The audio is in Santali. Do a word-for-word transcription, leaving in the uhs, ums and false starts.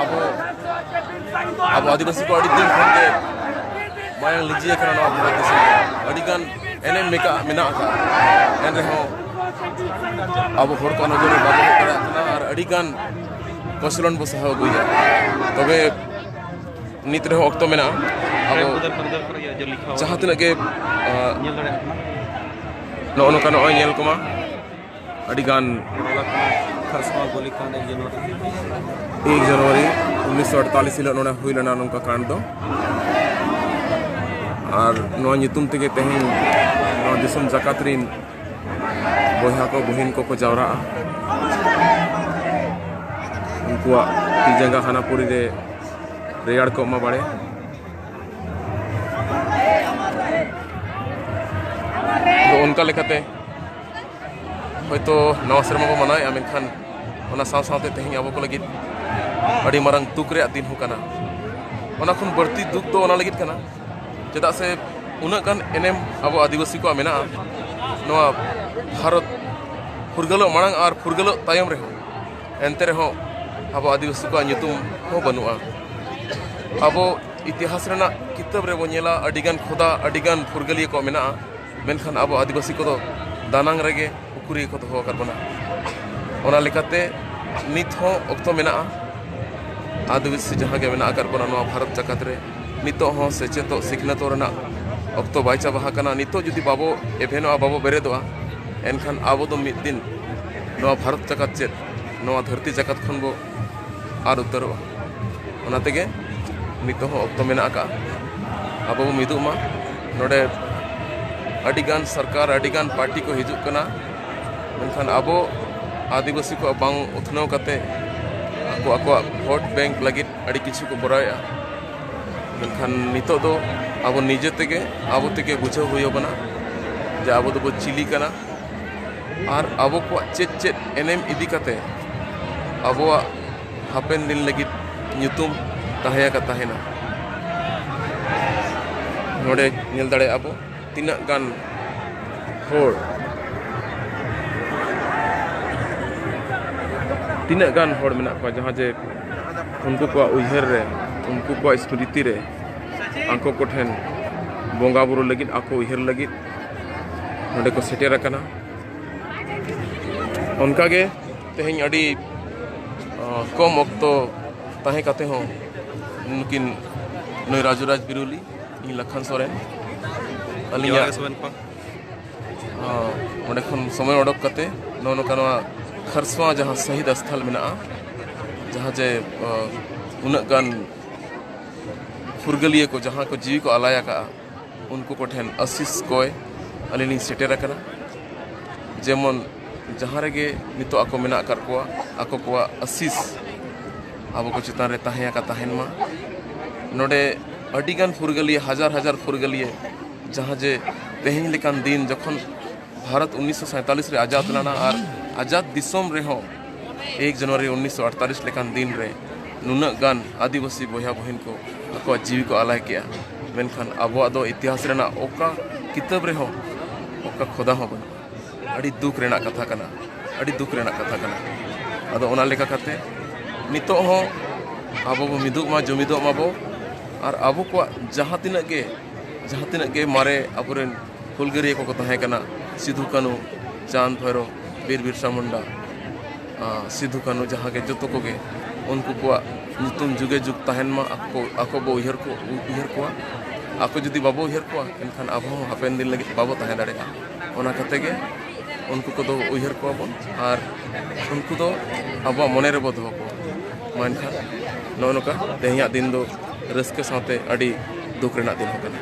ᱟᱵᱚ ᱟᱵᱚ ᱟᱹᱫᱤᱵᱟᱹᱥᱤ ᱠᱚ ᱟᱹᱰᱤ ᱫᱤᱱ ᱠᱷᱚᱱ ᱜᱮ ᱢᱟᱭᱟᱝ ᱞᱤᱸᱡᱤ ᱟᱠᱟᱱᱟ ᱱᱚᱣᱟ ᱵᱷᱟᱨᱚᱛ ᱫᱤᱥᱚᱢ ᱨᱮ᱾ ᱟᱹᱰᱤ ᱜᱟᱱ ᱮᱱᱮᱢ ᱢᱮᱠᱟ- ᱢᱮᱱᱟᱜ ᱟᱠᱟᱫᱼᱟ᱾ ᱮᱱ ᱨᱮᱦᱚᱸ ᱟᱵᱚ ᱦᱚᱲ ᱠᱚᱣᱟᱜ ᱱᱚᱡᱚᱨ ᱨᱮ ᱵᱟᱵᱚ ᱦᱮᱡ ᱫᱟᱲᱮᱭᱟᱜ ᱠᱟᱱᱟ ᱟᱨ ᱟᱹᱰᱤ ᱜᱟᱱ ᱠᱚᱪᱞᱚᱱ ᱵᱚ ᱥᱟᱦᱟᱣ ᱟᱹᱜᱩᱭᱮᱫᱼᱟ᱾ ᱛᱚᱵᱮ ᱱᱤᱛ ᱨᱮᱦᱚᱸ ᱚᱠᱛᱚ ᱢᱮᱱᱟᱜᱼᱟ᱾ ᱟᱵᱚ ᱡᱟᱦᱟᱸ ᱛᱤᱱᱟᱹᱜ ᱜᱮ, ᱟᱸ, ᱧᱮᱞ ᱫᱟᱲᱮᱭᱟᱜ ᱠᱟᱱᱟ᱾ ᱱᱚᱜᱼᱚ ᱱᱚᱝᱠᱟ ᱱᱚᱜᱼᱚᱭ ᱧᱮᱞ ᱠᱚᱢᱟ, ᱟᱹᱰᱤ ᱜᱟᱱ ᱠᱷᱟᱨᱥᱟᱣᱟ ᱜᱩᱞᱤ ᱠᱟᱱᱰ ᱮᱠ ᱡᱟᱱᱩᱣᱟᱨᱤ᱾ ᱮᱠ ᱡᱟᱱᱩᱣᱟᱨᱤ ᱩᱱᱤᱥᱥᱚ ᱟᱴᱛᱟᱞᱤᱥ ᱦᱤᱞᱳᱜ ᱱᱚᱰᱮ ᱦᱩᱭ ᱞᱮᱱᱟ ᱱᱚᱝᱠᱟ ᱠᱟᱱᱰ ᱫᱚ᱾ ᱟᱨ ᱱᱚᱣᱟ ᱧᱩᱛᱩᱢ ᱛᱮᱜᱮ ᱛᱮᱦᱮᱧ ᱱᱚᱣᱟ ᱫᱤᱥᱚᱢ ᱡᱟᱠᱟᱛ ᱨᱤᱱ ᱵᱚᱭᱦᱟ ᱠᱚ, ᱵᱩᱦᱤᱱ ᱠᱚᱠᱚ ᱡᱟᱣᱨᱟᱜᱼᱟ᱾ ᱩᱱᱠᱩᱣᱟᱜ ᱛᱤ ᱡᱟᱸᱜᱟ ᱦᱟᱱᱟ ᱯᱩᱨᱤ ᱨᱮ ᱨᱮᱭᱟᱲ ᱠᱚᱜ ᱢᱟ ᱵᱟᱲᱮ᱾ ᱟᱫᱚ ᱚᱱᱠᱟ ᱞᱮᱠᱟᱛᱮ ᱦᱚᱭᱛᱳ ᱱᱟᱣᱟ ᱥᱮᱨᱢᱟ ᱵᱚ ᱢᱟᱱᱟᱣᱮᱫᱼᱟ, ᱢᱮᱱᱠᱷᱟᱱ ᱚᱱᱟ ᱥᱟᱶ ᱥᱟᱶᱛᱮ ᱛᱮᱦᱮᱧ ᱟᱵᱚ ᱠᱚ ᱞᱟᱹᱜᱤᱫ ᱟᱹᱰᱤ ᱢᱟᱨᱟᱝ ᱫᱩᱠ ᱨᱮᱭᱟᱜ ᱫᱤᱱ ᱦᱚᱸ ᱠᱟᱱᱟ᱾ ᱚᱱᱟ ᱠᱷᱚᱱ ᱵᱟᱹᱲᱛᱤ ᱫᱩᱠ ᱫᱚ ᱚᱱᱟ ᱞᱟᱹᱜᱤᱫ ᱠᱟᱱᱟ, ᱪᱮᱫᱟᱜ ᱥᱮ ᱩᱱᱟᱹᱜ ᱜᱟᱱ ᱮᱱᱮᱢ ᱟᱵᱚ ᱟᱹᱫᱤᱵᱟᱹᱥᱤ ᱠᱚᱣᱟᱜ ᱢᱮᱱᱟᱜᱼᱟ ᱱᱚᱣᱟ ᱵᱷᱟᱨᱚᱛ ᱯᱷᱩᱨᱜᱟᱹᱞᱚᱜ ᱢᱟᱲᱟᱝ ᱟᱨ ᱯᱷᱩᱨᱜᱟᱹᱞᱚᱜ ᱛᱟᱭᱚᱢ ᱨᱮᱦᱚᱸ᱾ ᱮᱱᱛᱮ ᱨᱮᱦᱚᱸ ᱟᱵᱚ ᱟᱹᱫᱤᱵᱟᱹᱥᱤ ᱠᱚᱣᱟᱜ ᱧᱩᱛᱩᱢ ᱦᱚᱸ ᱵᱟᱹᱱᱩᱜᱼᱟ᱾ ᱟᱵᱚ ᱤᱛᱤᱦᱟᱥ ᱨᱮᱱᱟᱜ ᱠᱤᱛᱟᱹᱵ ᱨᱮᱵᱚ ᱧᱮᱞᱟ, ᱟᱹᱰᱤᱜᱟᱱ ᱠᱷᱚᱫᱟ, ᱟᱹᱰᱤᱜᱟᱱ ᱯᱷᱩᱨᱜᱟᱹᱞᱤᱭᱟᱹ ᱠᱚ ᱢᱮᱱᱟᱜᱼᱟ, ᱢᱮᱱᱠᱷᱟᱱ ᱟᱵᱚ ᱟᱹᱫᱤᱵᱟᱹᱥᱤ ᱠᱚᱫᱚ ᱫᱟᱱᱟᱝ ᱨᱮᱜᱮ ᱩᱠᱩᱨᱤᱭᱟᱹ ᱠᱚ ᱫᱚᱦᱚ ᱟᱠᱟᱫ ᱵᱚᱱᱟ᱾ ᱚᱱᱟ ᱞᱮᱠᱟᱛᱮ ᱱᱤᱛ ᱦᱚᱸ ᱚᱠᱛᱚ ᱢᱮᱱᱟᱜᱼᱟ᱾ ᱟᱹᱫᱤᱵᱟᱹᱥᱤ ᱡᱟᱦᱟᱸ ᱜᱮ ᱢᱮᱱᱟᱜ ᱟᱠᱟᱫ ᱵᱚᱱᱟ ᱱᱚᱣᱟ ᱵᱷᱟᱨᱚᱛ ᱡᱟᱠᱟᱛ ᱨᱮ, ᱱᱤᱛᱚᱜ ᱦᱚᱸ ᱥᱮᱪᱮᱫᱚᱜ, ᱥᱤᱠᱷᱱᱟᱹᱛᱚᱜ ᱨᱮᱱᱟᱜ ᱚᱠᱛᱚ ᱵᱟᱭ ᱪᱟᱵᱟ ᱟᱠᱟᱱᱟ᱾ ᱱᱤᱛᱚᱜ ᱡᱩᱫᱤ ᱵᱟᱵᱚ ᱮᱵᱷᱮᱱᱚᱜᱼᱟ, ᱵᱟᱵᱚ ᱵᱮᱨᱮᱫᱚᱜᱼᱟ, ᱮᱱᱠᱷᱟᱱ ᱟᱵᱚ ᱫᱚ ᱢᱤᱫ ᱫᱤᱱ ᱱᱚᱣᱟ ᱵᱷᱟᱨᱚᱛ ᱡᱟᱠᱟᱛ ᱪᱮᱫ, ᱱᱚᱣᱟ ᱫᱷᱟᱹᱨᱛᱤ ᱡᱟᱠᱟᱛ ᱠᱷᱚᱱ ᱵᱚ ᱟᱫ ᱩᱛᱟᱹᱨᱚᱜᱼᱟ᱾ ᱚᱱᱟ ᱛᱮᱜᱮ ᱱᱤᱛᱚᱜ ᱦᱚᱸ ᱚᱠᱛᱚ ᱢᱮᱱᱟᱜ ᱟᱠᱟᱫᱼᱟ, ᱟᱵᱚ ᱵᱚ ᱢᱤᱫᱚᱜ ᱢᱟ᱾ ᱱᱚᱰᱮ ᱟᱹᱰᱤᱜᱟᱱ ᱥᱚᱨᱠᱟᱨ, ᱟᱹᱰᱤᱜᱟᱱ ᱯᱟᱨᱴᱤ ᱠᱚ ᱦᱤᱡᱩᱜ ᱠᱟᱱᱟ, ᱢᱮᱱᱠᱷᱟᱱ ᱟᱵᱚ ᱟᱹᱫᱤᱵᱟᱹᱥᱤ ᱠᱚᱣᱟᱜ ᱵᱟᱝ ᱩᱛᱱᱟᱹᱣ ᱠᱟᱛᱮ ᱟᱠᱚ ᱟᱠᱚᱣᱟᱜ ᱵᱷᱳᱴ ᱵᱮᱝᱠ ᱞᱟᱹᱜᱤᱫ ᱟᱹᱰᱤ ᱠᱤᱪᱷᱩ ᱠᱚ ᱠᱚᱨᱟᱣᱮᱫᱼᱟ᱾ ᱢᱮᱱᱠᱷᱟᱱ ᱱᱤᱛᱚᱜ ᱫᱚ ᱟᱵᱚ ᱱᱤᱡᱮ ᱛᱮᱜᱮ, ᱟᱵᱚ ᱛᱮᱜᱮ ᱵᱩᱡᱷᱟᱹᱣ ᱦᱩᱭ ᱟᱵᱚᱱᱟ ᱡᱮ ᱟᱵᱚ ᱫᱚᱵᱚ ᱪᱤᱞᱤ ᱠᱟᱱᱟ ᱟᱨ ᱟᱵᱚ ᱠᱚᱣᱟᱜ ᱪᱮᱫ ᱪᱮᱫ ᱮᱱᱮᱢ ᱤᱫᱤ ᱠᱟᱛᱮ ᱟᱵᱚᱣᱟᱜ ᱦᱟᱯᱮᱱ ᱫᱤᱱ ᱞᱟᱹᱜᱤᱫ ᱧᱩᱛᱩᱢ ᱛᱟᱦᱮᱸ ᱟᱠᱟ ᱛᱟᱦᱮᱱᱟ᱾ ᱱᱚᱰᱮ ᱧᱮᱞ ᱫᱟᱲᱮᱭᱟᱜᱼᱟ ᱵᱚ ᱛᱤᱱᱟᱹᱜ ᱜᱟᱱ ᱦᱚᱲ ᱛᱤᱱᱟᱹᱜ ᱜᱟᱱ ᱦᱚᱲ ᱢᱮᱱᱟᱜ ᱠᱚᱣᱟ, ᱡᱟᱦᱟᱸ ᱡᱮ ᱩᱱᱠᱩ ᱠᱚᱣᱟᱜ ᱩᱭᱦᱟᱹᱨ ᱨᱮ, ᱩᱱᱠᱩ ᱠᱚᱣᱟᱜ ᱥᱢᱨᱤᱛᱤ ᱨᱮ ᱟᱠᱚ ᱠᱚᱴᱷᱮᱱ ᱵᱚᱸᱜᱟ ᱵᱩᱨᱩ ᱞᱟᱹᱜᱤᱫ, ᱟᱠᱚ ᱩᱭᱦᱟᱹᱨ ᱞᱟᱹᱜᱤᱫ ᱱᱚᱰᱮ ᱠᱚ ᱥᱮᱴᱮᱨ ᱟᱠᱟᱱᱟ᱾ ᱚᱱᱠᱟᱜᱮ ᱛᱮᱦᱮᱧ ᱟᱹᱰᱤ, ᱟᱸ, ᱠᱚᱢ ᱚᱠᱛᱚ ᱛᱟᱦᱮᱸ ᱠᱟᱛᱮ ᱦᱚᱸ ᱱᱩᱠᱤᱱ ᱱᱩᱭ ᱨᱟᱡᱩ ᱨᱟᱡᱽ ᱵᱤᱨᱩᱞᱤ, ᱤᱧ ᱞᱟᱠᱷᱟᱱ ᱥᱚᱨᱮᱱ, ᱟᱹᱞᱤᱧᱟᱜ ᱡᱚᱦᱟᱨ ᱜᱮ ᱥᱚᱨᱮᱱ ᱠᱚ᱾ ᱟᱸ, ᱚᱸᱰᱮ ᱠᱷᱚᱱ ᱥᱚᱢᱚᱭ ᱚᱰᱚᱠ ᱠᱟᱛᱮ ᱱᱚᱜᱼᱚ ᱱᱚᱝᱠᱟ ᱱᱚᱣᱟ ᱠᱷᱟᱨᱥᱚᱣᱟ ᱡᱟᱦᱟᱸ ᱥᱟᱹᱦᱤᱫ ᱟᱥᱛᱷᱟᱞ ᱢᱮᱱᱟᱜᱼᱟ, ᱡᱟᱦᱟᱸ ᱡᱮ, ᱟᱸ, ᱩᱱᱟᱹᱜ ᱜᱟᱱ ᱯᱷᱩᱨᱜᱟᱹᱞᱤᱭᱟᱹ ᱠᱚ ᱡᱟᱦᱟᱸ ᱠᱚ ᱡᱤᱣᱤ ᱠᱚ ᱟᱞᱟᱭ ᱟᱠᱟᱫᱼᱟ, ᱩᱱᱠᱩ ᱠᱚᱴᱷᱮᱱ ᱟᱥᱤᱥ ᱠᱚᱭ ᱟᱹᱞᱤᱧ ᱞᱤᱧ ᱥᱮᱴᱮᱨ ᱟᱠᱟᱱᱟ᱾ ᱡᱮᱢᱚᱱ ᱡᱟᱦᱟᱸ ᱨᱮᱜᱮ ᱱᱤᱛᱚᱜ ᱟᱠᱚ ᱢᱮᱱᱟᱜ ᱟᱠᱟᱫ ᱠᱚᱣᱟ, ᱟᱠᱚ ᱠᱚᱣᱟᱜ ᱟᱥᱤᱥ ᱟᱵᱚ ᱠᱚ ᱪᱮᱛᱟᱱ ᱨᱮ ᱛᱟᱦᱮᱸ ᱟᱠᱟ ᱛᱟᱦᱮᱱ ᱢᱟ᱾ ᱱᱚᱰᱮ ᱟᱹᱰᱤᱜᱟᱱ ᱯᱷᱩᱨᱜᱟᱹᱞᱤᱭᱟᱹ, ᱦᱟᱡᱟᱨ ᱦᱟᱡᱟᱨ ᱯᱷᱩᱨᱜᱟᱹᱞᱤᱭᱟᱹ, ᱡᱟᱦᱟᱸ ᱡᱮ ᱛᱮᱦᱮᱧ ᱞᱮᱠᱟᱱ ᱫᱤᱱ ᱡᱚᱠᱷᱚᱱ ᱵᱷᱟᱨᱚᱛ ᱩᱱᱤᱥᱥᱚ ᱥᱟᱸᱭᱛᱟᱞᱤᱥ ᱨᱮ ᱟᱡᱟᱫ ᱞᱮᱱᱟ ᱟᱨ ᱟᱡᱟᱫ ᱫᱤᱥᱚᱢ ᱨᱮᱦᱚᱸ ᱮᱠ ᱡᱟᱱᱩᱣᱟᱨᱤ ᱩᱱᱤᱥᱥᱚ ᱟᱴᱛᱟᱞᱤᱥ ᱞᱮᱠᱟᱱ ᱫᱤᱱ ᱨᱮ ᱱᱩᱱᱟᱹᱜ ᱜᱟᱱ ᱟᱹᱫᱤᱵᱟᱹᱥᱤ ᱵᱚᱭᱦᱟ ᱵᱚᱦᱤᱱ ᱠᱚ ᱟᱠᱚᱣᱟᱜ ᱡᱤᱣᱤ ᱠᱚ ᱟᱞᱟᱭ ᱠᱮᱜᱼᱟ, ᱢᱮᱱᱠᱷᱟᱱ ᱟᱵᱚᱣᱟᱜ ᱫᱚ ᱤᱛᱤᱦᱟᱥ ᱨᱮᱱᱟᱜ ᱚᱠᱟ ᱠᱤᱛᱟᱹᱵ ᱨᱮᱦᱚᱸ ᱚᱠᱟ ᱠᱷᱚᱫᱟ ᱦᱚᱸ ᱵᱟᱹᱱᱩᱜᱼᱟ᱾ ᱟᱹᱰᱤ ᱫᱩᱠ ᱨᱮᱱᱟᱜ ᱠᱟᱛᱷᱟ ᱠᱟᱱᱟ, ᱟᱹᱰᱤ ᱫᱩᱠ ᱨᱮᱱᱟᱜ ᱠᱟᱛᱷᱟ ᱠᱟᱱᱟ᱾ ᱟᱫᱚ ᱚᱱᱟ ᱞᱮᱠᱟ ᱠᱟᱛᱮ ᱱᱤᱛᱚᱜ ᱦᱚᱸ ᱟᱵᱚ ᱵᱚ ᱢᱤᱫᱚᱜ ᱢᱟ, ᱡᱩᱢᱤᱫᱚᱜ ᱢᱟᱵᱚ, ᱟᱨ ᱟᱵᱚ ᱠᱚᱣᱟᱜ ᱡᱟᱦᱟᱸ ᱛᱤᱱᱟᱹᱜ ᱜᱮ, ᱡᱟᱦᱟᱸ ᱛᱤᱱᱟᱹᱜ ᱜᱮ ᱢᱟᱨᱮ ᱟᱵᱚᱨᱮᱱ ᱦᱩᱞᱜᱟᱹᱨᱤᱭᱟᱹ ᱠᱚᱠᱚ ᱛᱟᱦᱮᱸ ᱠᱟᱱᱟ, ᱥᱤᱫᱷᱩ ᱠᱟᱹᱱᱦᱩ, ᱪᱟᱸᱫᱽ ᱵᱷᱟᱭᱨᱳ, ᱵᱤᱨ ᱵᱤᱨᱥᱟ ᱢᱩᱱᱰᱟ, ᱟᱸ, ᱥᱤᱫᱷᱩ ᱠᱟᱹᱱᱦᱩ, ᱡᱟᱦᱟᱸ ᱜᱮ ᱡᱚᱛᱚ ᱠᱚᱜᱮ ᱩᱱᱠᱩ ᱠᱚᱣᱟᱜ ᱧᱩᱛᱩᱢ ᱡᱩᱜᱮ ᱡᱩᱜᱽ ᱛᱟᱦᱮᱱ ᱢᱟ, ᱟᱠᱚ, ᱟᱠᱚ ᱵᱚ ᱩᱭᱦᱟᱹᱨ ᱠᱚ, ᱩᱭᱦᱟᱹᱨ ᱠᱚᱣᱟ᱾ ᱟᱠᱚ ᱡᱩᱫᱤ ᱵᱟᱵᱚ ᱩᱭᱦᱟᱹᱨ ᱠᱚᱣᱟ, ᱮᱱᱠᱷᱟᱱ ᱟᱵᱚ ᱦᱚᱸ ᱦᱟᱯᱮᱱ ᱫᱤᱱ ᱞᱟᱹᱜᱤᱫ ᱵᱟᱵᱚ ᱛᱟᱦᱮᱸ ᱫᱟᱲᱮᱭᱟᱜᱼᱟ᱾ ᱚᱱᱟ ᱠᱟᱛᱮ ᱜᱮ ᱩᱱᱠᱩ ᱠᱚᱫᱚ ᱩᱭᱦᱟᱹᱨ ᱠᱚᱣᱟ ᱵᱚᱱ ᱟᱨ ᱩᱱᱠᱩ ᱫᱚ ᱟᱵᱚᱣᱟᱜ ᱢᱚᱱᱮ ᱨᱮᱵᱚ ᱫᱚᱦᱚ ᱠᱚᱣᱟ᱾ ᱢᱟ ᱮᱱᱠᱷᱟᱱ ᱱᱚᱜᱼᱚ ᱱᱚᱝᱠᱟ ᱛᱮᱦᱮᱧᱟᱜ ᱫᱤᱱ ᱫᱚ ᱨᱟᱹᱥᱠᱟᱹ ᱥᱟᱶᱛᱮ ᱟᱹᱰᱤ ᱫᱩᱠ ᱨᱮᱱᱟᱜ ᱫᱤᱱ ᱦᱚᱸ ᱠᱟᱱᱟ᱾